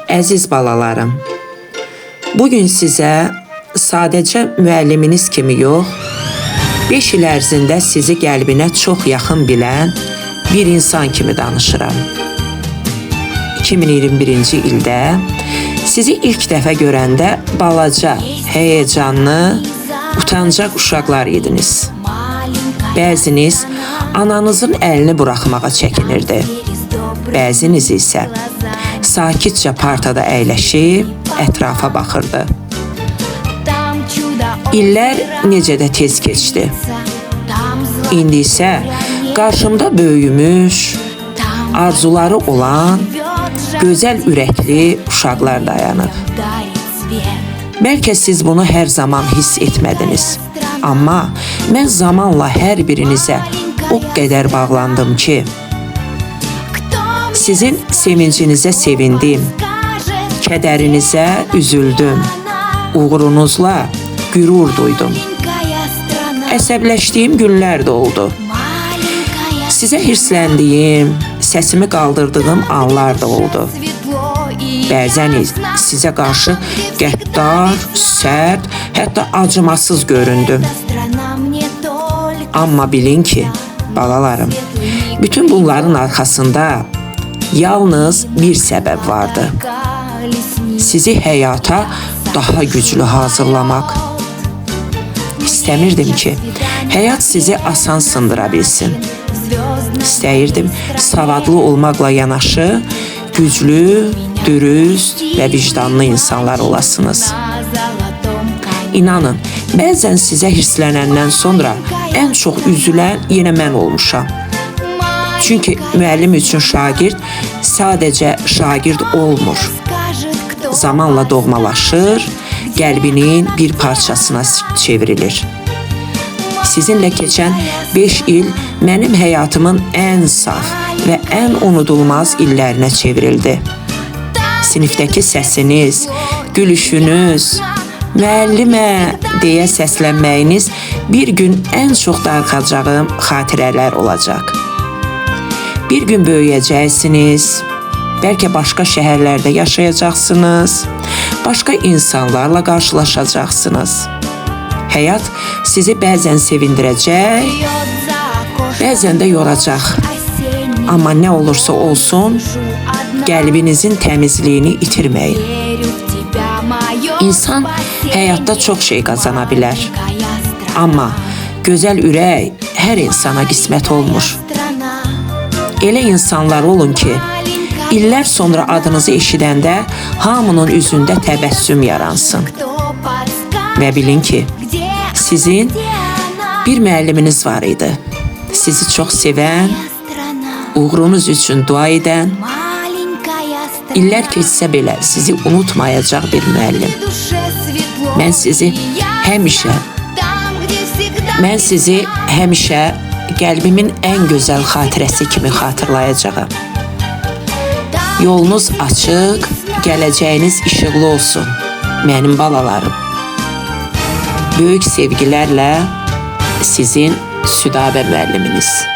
Əziz balalarım, bugün sizə sadəcə müəlliminiz kimi yox, 5 il ərzində sizi qəlbinə çox yaxın bilən bir insan kimi danışıram. 2021-ci ildə sizi ilk dəfə görəndə balaca, həyəcanlı, utancaq uşaqlar idiniz. Bəziniz ananızın əlini buraxmağa çəkinirdi. Bəziniz isə sakitcə partada əyləşib ətrafa baxırdı. İllər necə də tez keçdi. İndi isə qarşımda böyümüş, arzuları olan, gözəl ürəkli uşaqlar dayanıb. Bəlkə siz bunu hər zaman hiss etmədiniz. Amma mən zamanla hər birinizə o qədər bağlandım ki, sizin sevincinizə sevindim, kədərinizə üzüldüm, uğurunuzla qürur duydum. Əsəbləşdiyim günlər də oldu. Sizə hirsləndiyim, səsimi qaldırdığım anlar da oldu. Bəzən sizə qarşı qəddar, sərt, hətta acımasız göründüm. Amma bilin ki, balalarım, bütün bunların arxasında yalnız bir səbəb vardı. Sizi həyata daha güclü hazırlamaq. İstəmirdim ki, həyat sizi asan sındıra bilsin. İstəyirdim savadlı olmaqla yanaşı, güclü, dürüst və vicdanlı insanlar olasınız. İnanın, bəzən sizə hirslənəndən sonra ən çox üzülən yenə mən olmuşam. Çünki müəllim üçün şagird sadəcə şagird olmur. Zamanla doğmalaşır, qəlbinin bir parçasına çevrilir. Sizinlə keçən 5 il mənim həyatımın ən saf və ən unudulmaz illərinə çevrildi. Sinifdəki səsiniz, gülüşünüz, müəllimə deyə səslənməyiniz bir gün ən çox darıxacağım xatirələr olacaq. Bir gün böyüyəcəksiniz, bəlkə başqa şəhərlərdə yaşayacaqsınız, başqa insanlarla qarşılaşacaqsınız. Həyat sizi bəzən sevindirəcək, bəzən də yoracaq. Amma nə olursa olsun, qəlbinizin təmizliyini itirməyin. İnsan həyatda çox şey qazana bilər. Amma gözəl ürək hər insana qismət olmur. Elə insanlar olun ki, illər sonra adınızı eşidəndə hamının üzündə təbəssüm yaransın. Və bilin ki, sizin bir müəlliminiz var idi. Sizi çox sevən, uğurunuz üçün dua edən, illər keçsə belə sizi unutmayacaq bir müəllim. Mən sizi həmişə qəlbimin ən gözəl xatirəsi kimi xatırlayacağam. Yolunuz açıq, gələcəyiniz işıqlı olsun, mənim balalarım. Böyük sevgilərlə sizin Südabə müəlliminiz.